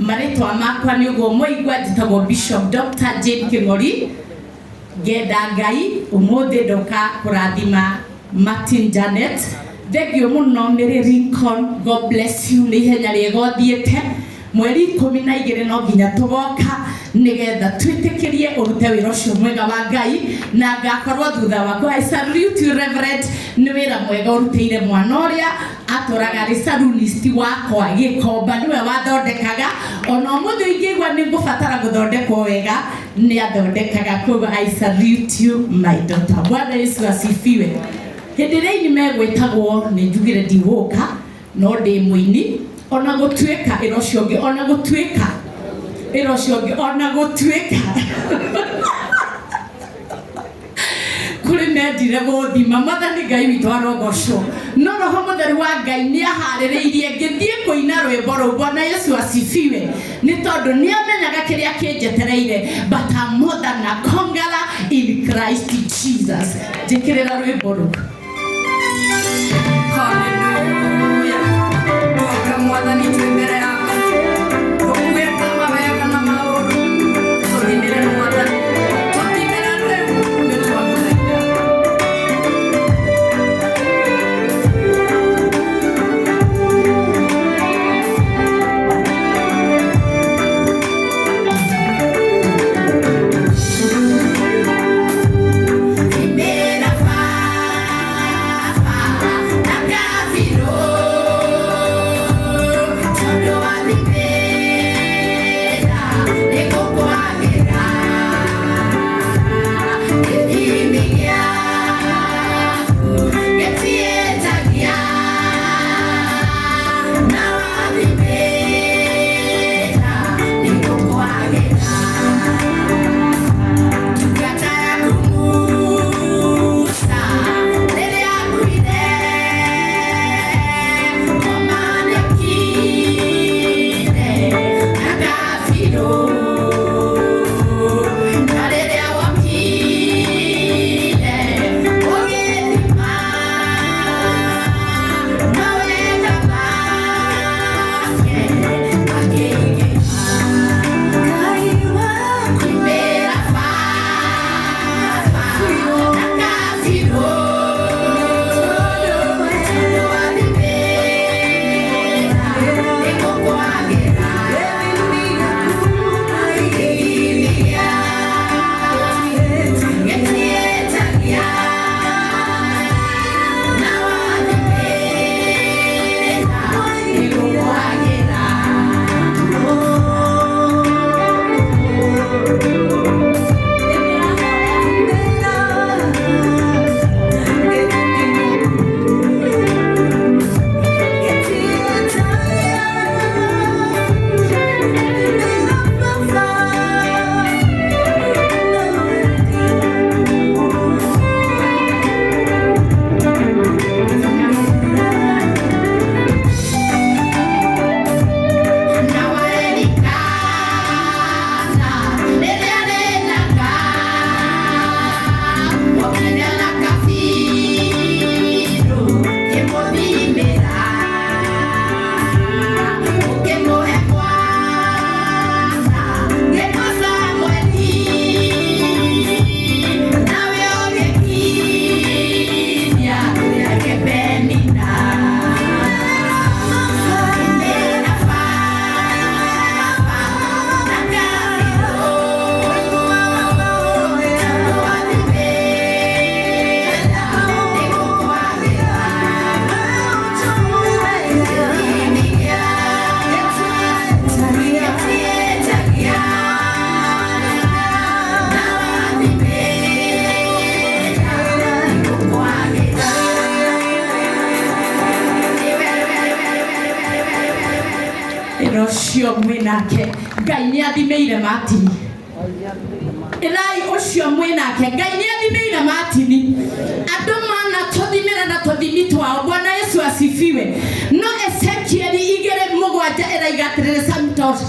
Marĩtwa makwa nĩ ũguo mwaigua, njĩtagwo Bishop Dr. Jane Kĩng'ori. Ngenda Ngai ũmũthĩ ndoka kũrathima Martin Janet. Thengiũ mũno Mary Lincoln, God bless you, nĩ ihenya rĩega ũthiĩte. Mweri 12 no nginya tũgoka nĩgetha twĩtĩkĩrie ũrute wĩra ũcio mwega wa Ngai, na ngakorwo thutha waku. I salute you Reverend, nĩ wĩra mwega ũrutĩire mwana ũrĩa atũraga arĩ salonist wakwa Gĩkomba, nĩwe wathondekaga. Ona ũmũthĩ ingĩigua nĩ ngũbatara gũthondekwo wega, nĩ athondekaga. Koguo I salute you my daughter. Bwana Yesu asifiwe. Hĩndĩ ĩrĩa aini megwĩtagwo nĩ njugire ndigũka, no ndĩ mũini ona gũtuĩka ĩra ũcio ũngĩ, ona gũtuĩka ĩra ũcio ũngĩ, ona gũtuĩka kũrĩ mendire gũthima. Mwathani Ngai witũ arogocwo. No Roho Mũtheru wa Ngai nĩ aharĩrĩirie ngĩthiĩ kũina rwĩmbo rũu. Bwana Yesu asifiwe. Nĩ tondũ nĩ amenyaga kĩrĩa kĩnjetereire, but I'm more than a conqueror in Christ Jesus. Njĩkĩrĩra rwĩmbo rũu. Hallelujah. Twoka Mwathani twĩ mbere yaku. Tũkuĩte mawega na maũru. Tũthimĩre Mwathani. Tũthimĩre rĩu nĩ twagũthaitha. Thimĩra baba na kabirũ, tondũ wathimĩra nĩgũkwagĩra. Gĩthimi gĩaku gĩtiĩtagia, na wathimĩra nĩgũkwagĩra. Ndungata yaku Musa rĩrĩa akuire, omanĩkire na kabirũ. Na rĩrĩa wokire ũgĩthima mawega make makĩingĩha. Thimĩra baba na kabirũ, tondũ wathimĩra nĩgũkwagĩra. Gĩthimi gĩaku gĩtiĩtagia, na wathimĩra nĩgũkwagĩra. Na waririkana rĩrĩa rĩnaga ũkinya na kabirũ kĩmũthimĩra, ũkĩmũhe mwana gĩko Samueli, nawe ũgĩkinya yake Penina. Thimĩra baba na kabirũ, tondũ wathimĩra nĩgũkwagĩra. Gĩthimi gĩaku gĩtiĩtagia, na wathimĩra nĩgũkwagĩra. Ĩra ũcio mwĩnake Ngai nĩ athimĩire Martin. Ĩrai ũcio mwĩnake Ngai nĩ athimĩire Martin. Andũ mana tũthimĩra na tũthimi twao. Bwana Yesu asifiwe. No Ezekieli 2:7 ĩraiga atĩrĩrĩ, Samtos,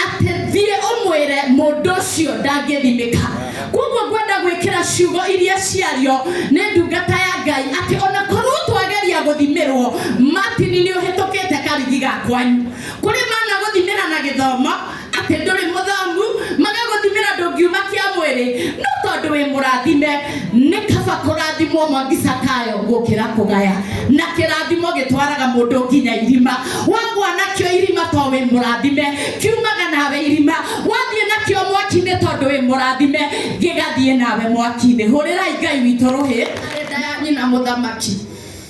atĩ thiĩ ũmwĩre mũndũ ũcio ndangĩthimĩka. Koguo ngwenda gwĩkĩra ciugo iria ciario nĩ ndungata ya Ngai atĩ ona korwo twageria gũthimĩrwo, Martin nĩ ũhĩtũkĩte karigi ga kwanyu. Kũrĩ mana gũthimĩra na gĩthomo atĩ ndũrĩ mũthomu, magagũthimĩra ndũngiuma kĩa mwĩrĩ, no tondũ wĩ mũrathime nĩ kaba kũrathimwo Mwangi Zakayo gũkĩra kũgaya. Na kĩrathimo gĩtwaraga mũndũ nginya irima. Wagwa nakĩo irima to wĩ mũrathime, kiumaga nawe irima. Wathiĩ nakĩo mwaki-inĩ tondũ wĩ mũrathime, gĩgathiĩ nawe mwaki-inĩ. Hũrĩrai Ngai witũ rũhĩ. Arĩ nda ya nyina mũthamaki.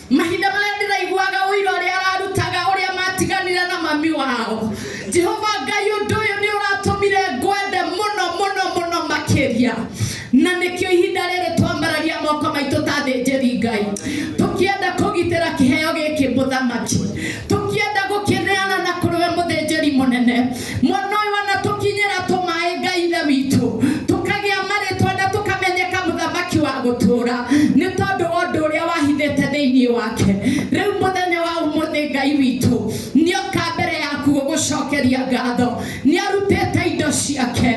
Mahinda marĩa ndĩraiguaga ũira ũrĩa ararutaga ũrĩa matiganire na mami wao. Jehova Ngai, ũndũ ũyũ nĩ ũratũmire ngwende mũno mũno mũno makĩria. Na nĩkĩo ihinda rĩrĩ twambararia moko maitũ ta athĩnjĩri Ngai, tũkĩenda kũgitĩra kĩheo gĩkĩ mũthamaki, tũkĩenda gũkĩneana na kũrĩ we mũthĩnjĩri mũnene. Mwana ũyũ anatũkinyĩra tũmaĩ Ngai ithe witũ, tũkagĩa marĩtwa na tũkamenyeka mũthamaki wa gũtũũra nĩ tondũ wa ũndũ ũrĩa wahithĩte thĩinĩ wake. Rĩu mũthenya wa ũmũthĩ Ngai witũ nĩoka mbere yaku gũgũcokeria ngatho. Nĩarutĩte indo ciake,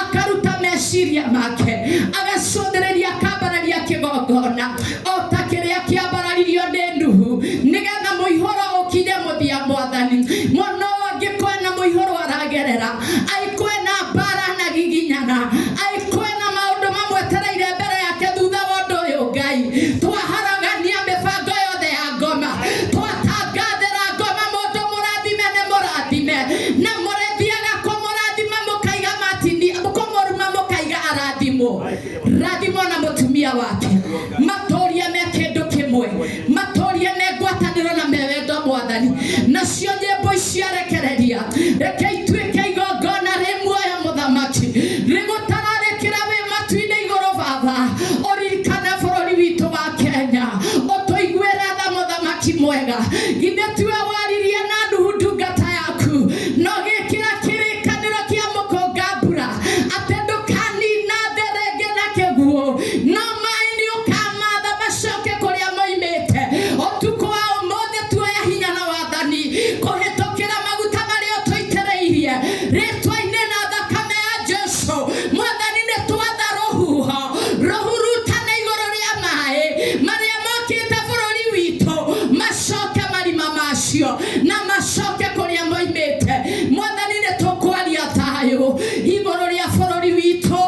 akaruta meciria make, agacũthĩrĩria akambararia kĩgongona o ta kĩrĩa kĩambararirio nĩ Nuhu, nĩgetha mũihũro ũkinye mũthia. Mwathani, mwana ũyũ angĩkorwo na mũihũro aragerera, angĩkorwo na mbara na giginyana, angĩkorwo na maũndũ mamwetereire mbere yake thutha wa ũndũ ũyũ, Ngai twaharagania mĩbango yothe ya ngoma, twatangathĩra ngoma mũndũ mũrathime nĩ mũrathime, na mũrĩthiaga kũmũrathima mũkaiga matini, kũmũruma mũkaiga arathimwo. Rathimwo na mũtumia wake, matũrie me kĩndũ kĩmwe, matũrie me ngwatanĩro na me wendo Mwathani. Nacio nyĩmbo ici arekereria, reke ituĩke igongona rĩ muoyo mũthamaki, rĩgũtararĩkĩra wĩ matu-inĩ igũrũ. Baba, ũririkane bũrũri witũ wa Kenya, ũtũiguĩre tha mũthamaki mwega. Githĩ tiwe waririe na Nuhu ndungata yaku, na ũgĩkĩra kĩrĩkanĩro kĩa mũkũnga mbura atĩ ndũkanina thĩ rĩngĩ na kĩguũ, no maĩ nĩ ũkamatha macoke kũrĩa moimĩte. Ũtukũ wa ũmũthĩ tuoya hinya na wathani kũhĩtũkĩra maguta marĩa ũtũitĩrĩirie rĩtwa-inĩ na thakame ya Jesu. Mwathani, nĩ twatha rũhuho rũhurutane igũrũ rĩa maĩ marĩa mokĩte bũrũri witũ, macoke marima macio na macoke kũrĩa moimĩte. Mwathani, nĩ tũkwaria thayũ igũrũ rĩa bũrũri witũ,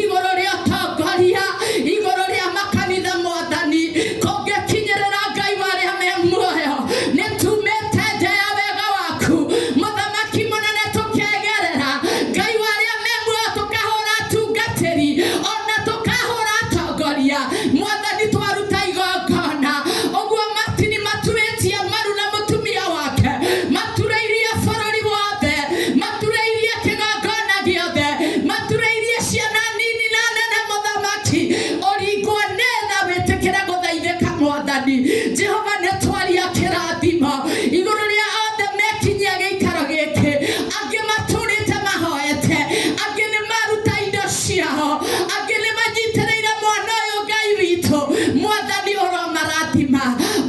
igũrũ rĩa ũtongoria, igũrũ rĩa makanitha. Mwathani, kũngĩkinyĩrĩra Ngai wa arĩa me muoyo, nĩ tumĩte nja ya wega waku mũthamaki mũnene, tũkegerera Ngai wa arĩa me muoyo, tũkahũra atungatĩri ona tũkahũra atongoria. Mwathani, twaruta igongona ũguo Martini maturĩtie maru na mũtumia wake, maturĩirie bũrũri wothe, maturĩirie kĩgongona gĩothe, maturĩirie ciana nini na nene. Mũthamaki, ũringwo nĩ tha, wĩtĩkĩre gũthaithĩka. Mwathani Jehova, nĩ twaria kĩrathimo igũrũ rĩa othe mekinyia gĩikaro gĩkĩ. Angĩ matũrĩte mahoete, angĩ nĩ maruta indo ciao, angĩ nĩ manyitĩrĩire mwana ũyũ. Ngai witũ, Mwathani, ũromarathima,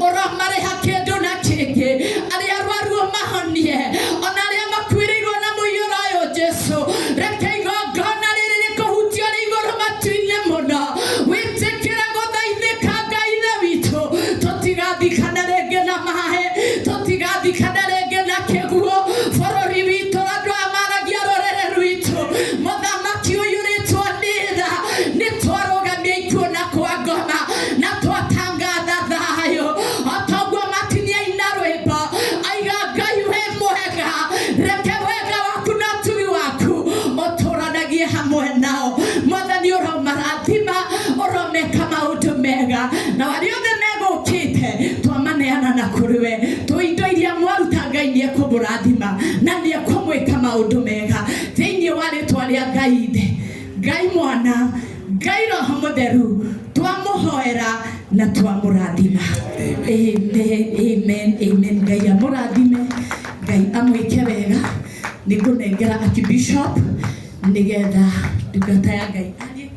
ũromarĩha kĩndũ na kĩngĩ, arĩa arwaru ũmahonie, ona arĩa makuĩrĩirwo na mũiyũro ũyũ. Jesu, reke igongona rĩrĩ rĩkũhutio rĩ igũrũ matu-inĩ mũno. Wĩtĩkĩra gũthaithĩka. Ngai ithe witũ, tũtigathikane rĩngĩ na maĩ, tũtigathikane rĩngĩ na kĩguũ bũrũri witũ. Andũ aya maragia rũrĩrĩ rwitũ, mũthamaki ũiyũrĩtwo nĩ tha, nĩ twarũgamia ikuũ na kwa ngoma na twatangatha thayũ. O toguo Martini aina rwĩmbo aiga, Ngai wĩ mwega, reke wega waku na ũtugi waku ũtũranagie hamwe nao. Mwathani, ũromarathima, ũromeka maũndũ mega, na arĩa othe megũkĩte twamaneana na kũrĩ we. Tũ indo iria mwaruta, Ngai nĩ ekũmũrathima na nĩ ekũmwĩka maũndũ mega thĩinĩ wa rĩtwa rĩa Ngai Ithe, Ngai Mwana, Ngai Roho Mũtheru. Twamũhoera na twamũrathima. Amen, amen, amen. Ngai amũrathime, Ngai amwĩke wega. Nĩ ngũnengera Archbishop nĩgetha ndungata ya Ngai arie.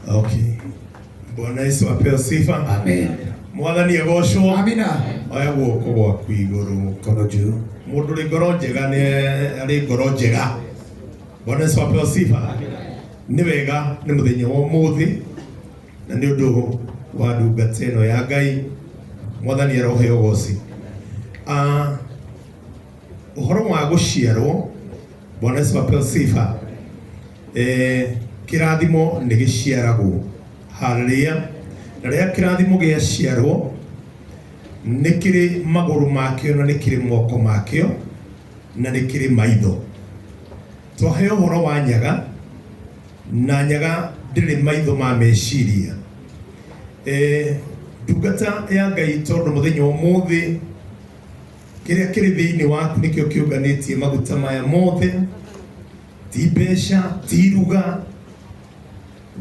Okay. Bwana Yesu apewe sifa. Amen. Mwathani agocwo. Amina. Oya guoko gwaku igũrũ. Mkono juu. Mũndũ ũrĩ ngoro njega nĩ arĩ ngoro njega. Bwana Yesu apewe sifa. Nĩ wega nĩ mũthenya wa ũmũthĩ na nĩ ũndũ wa ndungata ĩno ya Ngai. Mwathani aroheo goci. Ah, Ũhoro wa gũciarwo, Bwana Yesu apewe sifa. Kĩrathimo nĩ gĩciaragwo. Haleluya. Na rĩrĩa kĩrathimo gĩaciarwo, nĩ kĩrĩ magũrũ makĩo na nĩ kĩrĩ moko makĩo na nĩ kĩrĩ maitho. Twaheo ũhoro wa nyaga, na nyaga ndĩrĩ maitho ma meciria. Ndungata ya Ngai tondũ mũthenya ũmũthĩ kĩrĩa kĩrĩ thĩinĩ waku nĩkĩo kĩũnganĩtie maguta maya mothe, ti mbeca, ti iruga,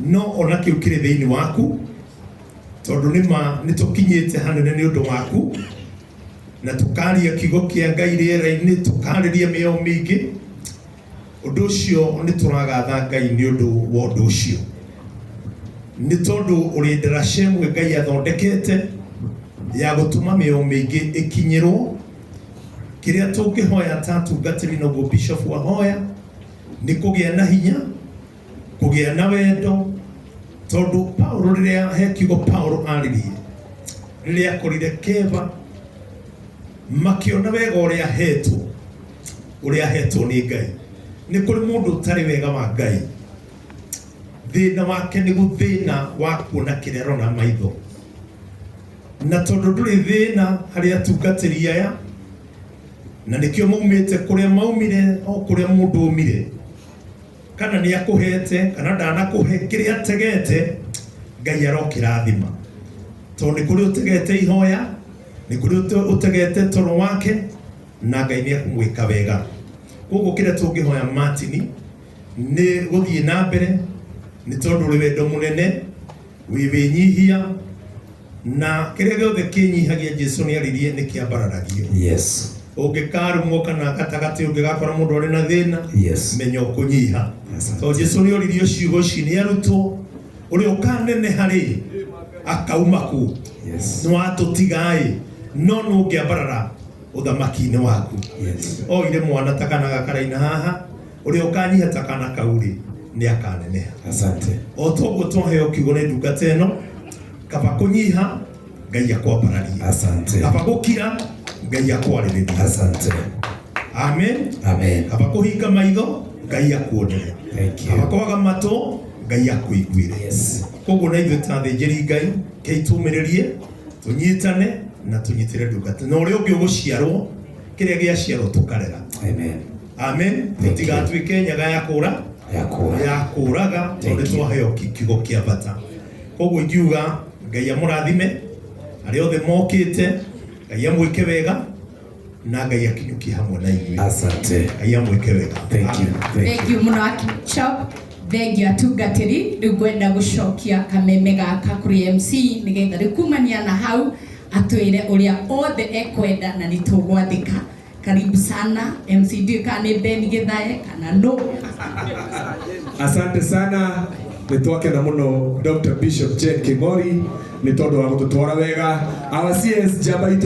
no ona kĩu kĩrĩ thĩinĩ waku, tondũ nĩma nĩ tũkinyĩte hanene nĩ ũndũ waku, na tũkaria kiugo kĩa Ngai rĩera-inĩ, tũkarĩria mĩoyo mĩingĩ. Ũndũ ũcio nĩ tũragatha Ngai nĩ ũndũ wa ũndũ ũcio, nĩ tondũ ũrĩ ndaraca ĩmwe Ngai athondekete ya gũtũma mĩoyo mĩingĩ ĩkinyĩrwo. Kĩrĩa tũngĩhoya ta atungatĩri, noguo bishop ahoya, nĩ kũgĩa na hinya, kũgĩa na wendo, tondũ Paulo rĩrĩa he kiugo Paulo aririe rĩrĩa akorire Keba makĩona wega ũrĩa ahetwo, ũrĩa ahetwo nĩ Ngai. Nĩ kũrĩ mũndũ ũtarĩ wega wa Ngai, thĩna wake nĩ gũthĩna wa kuona kĩrĩa arona maitho, na tondũ ndũrĩ thĩna harĩ atungatĩri aya, na nĩkĩo maumĩte kũrĩa maumire, o kũrĩa mũndũ umire, kana nĩ akũhete kana ndanakũhe, kĩrĩa ategete Ngai arokĩrathima, tondũ nĩ kũrĩ ũtegete ihoya, nĩ kũrĩ ũtegete toro wake, na Ngai nĩ ekũmwĩka wega. Koguo kĩrĩa tũngĩhoya Martin nĩ gũthiĩ na mbere, nĩ tondũ ũrĩ wendo mũnene, wĩ wĩnyihia, na kĩrĩa gĩothe kĩnyihagia Jesu nĩ aririe nĩ kĩambararagio. Ũngĩkarumwo kana gatagatĩ ũngĩgakora mũndũ arĩ na thĩna, menya ũkũnyiha. Tondũ Jesu nĩ oririo ciugo ici nĩ arutwo, ũrĩa ũkaneneha rĩ akauma kũ? Nĩ watũtiga-ĩ, no nũ ũngĩambarara ũthamaki-inĩ waku? Oire mwana ta kana gakaraina haha, ũrĩa ũkanyiha ta kana kau rĩ nĩ akaneneha. Asante. O toguo twaheo kiugo nĩ ndungata ĩno, kaba kũnyiha Ngai akwambararie. Asante. Kaba gũkira Ngai akwarĩrĩrie. Asante. Amen. Amen. Kaba kũhinga maitho Ngai akuonere. Thank you. Kaba kwaga matũ Ngai akũiguĩre. Koguo na ithuĩ ta athĩnjĩri Ngai kei tũmĩrĩrie, tũnyitane na tũnyitĩre ndungata, na ũrĩa ũngĩ ũgũciarwo kĩrĩa gĩaciarwo tũkarera. Amen. Amen. Tũtigatuĩke nyaga ya kũra, ya kũraga, tondũ nĩ twaheo kiugo kĩa bata. Koguo ingiuga Ngai amũrathime arĩa othe mokĩte, Ngai amwĩke wega, na Ngai akinyũkie hamwe na inyuĩ. Asante. Ngai amwĩke wega. Thank you. Thank you mũno Bishop. Thank you atungatĩri. Rĩu ngwenda gũcokia kameme gaka kũrĩ MC nĩgetha rĩu kumania na hau atwĩre ũrĩa othe ekwenda na nĩ tũgwathĩka. Karibu sana MC, ndiũĩ kana nĩ Ben Githae kana no. Asante sana, nĩ twakena mũno Dr. Bishop Jane King'ori nĩ tondũ wa gũtũtwara wega. Our CS njamba itũ.